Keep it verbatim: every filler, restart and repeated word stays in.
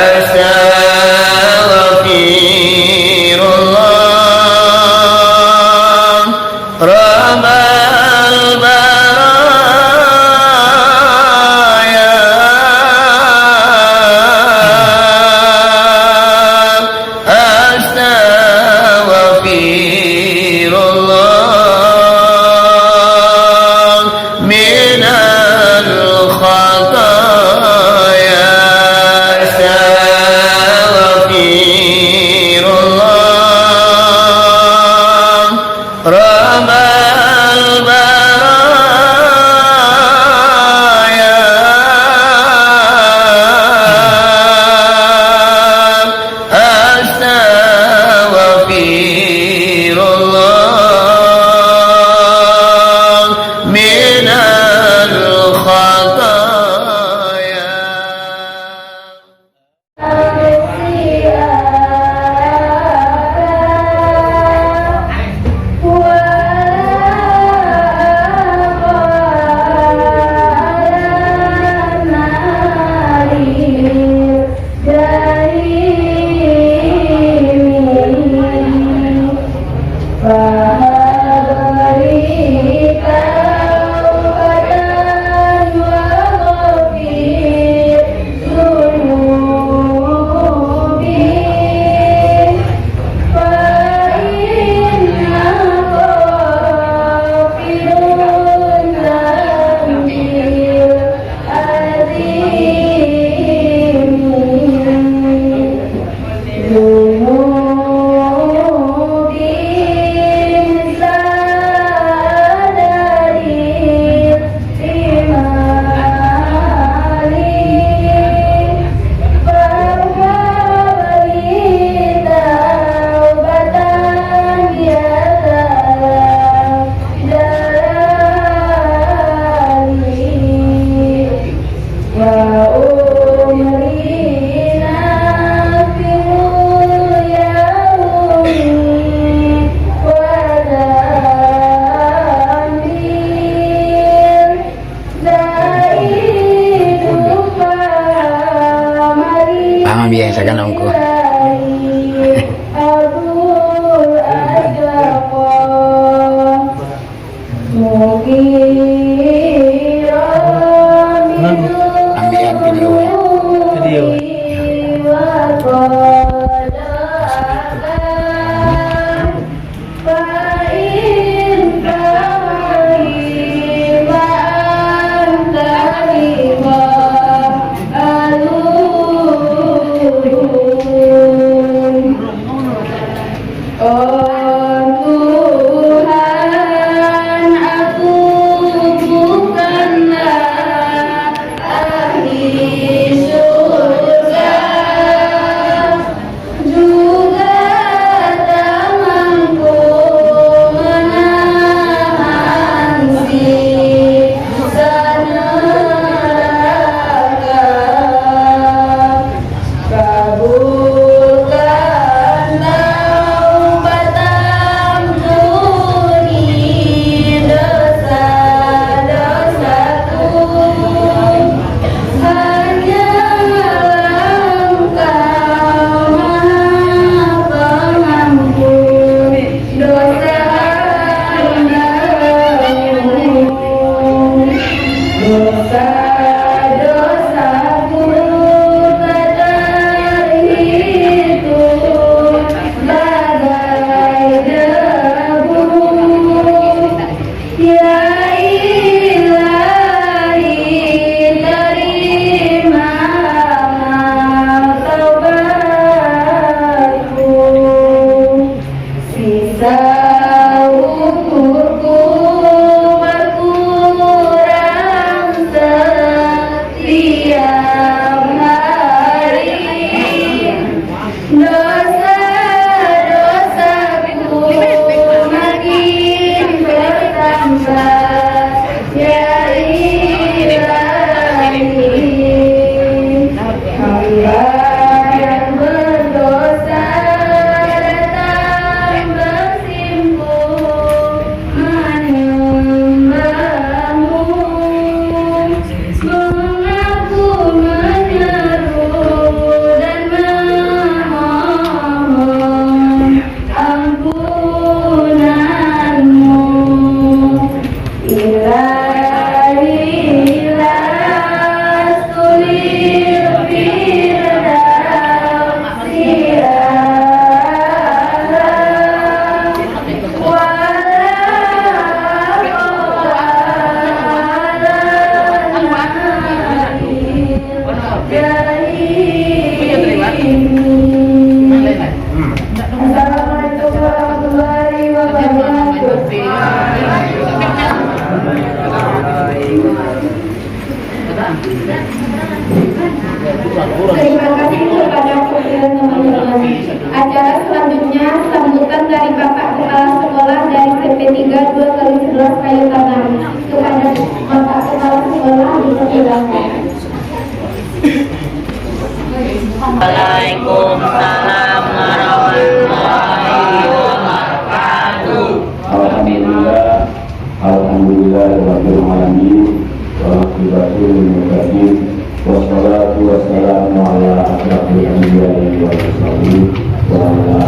Astaghfirullah, Rabbal baraya. Astaghfirullah minal khataya. Astaghfirullah. Rabbal baraya, astaghfirullah minal khataya. Paham biasakan ongko. Ambilan video. Video. Oh Tuhan, aku bukanlah ahli surga. Kepada pimpinan teman-teman. Acara selanjutnya, sambutan dari Bapak Kepala Sekolah dari S M P tiga dua garis sebelas Kayu Tanam. Kepada Bapak Kepala Sekolah dipersilakan. Waalaikumsalam warahmatullahi wabarakatuh. Alhamdulillah, alhamdulillah, rabbil alamin, wal aqibatu lil muttaqin, wassalatu wassalamu ala asyrafil anbiya'i wal mursalin, wa ala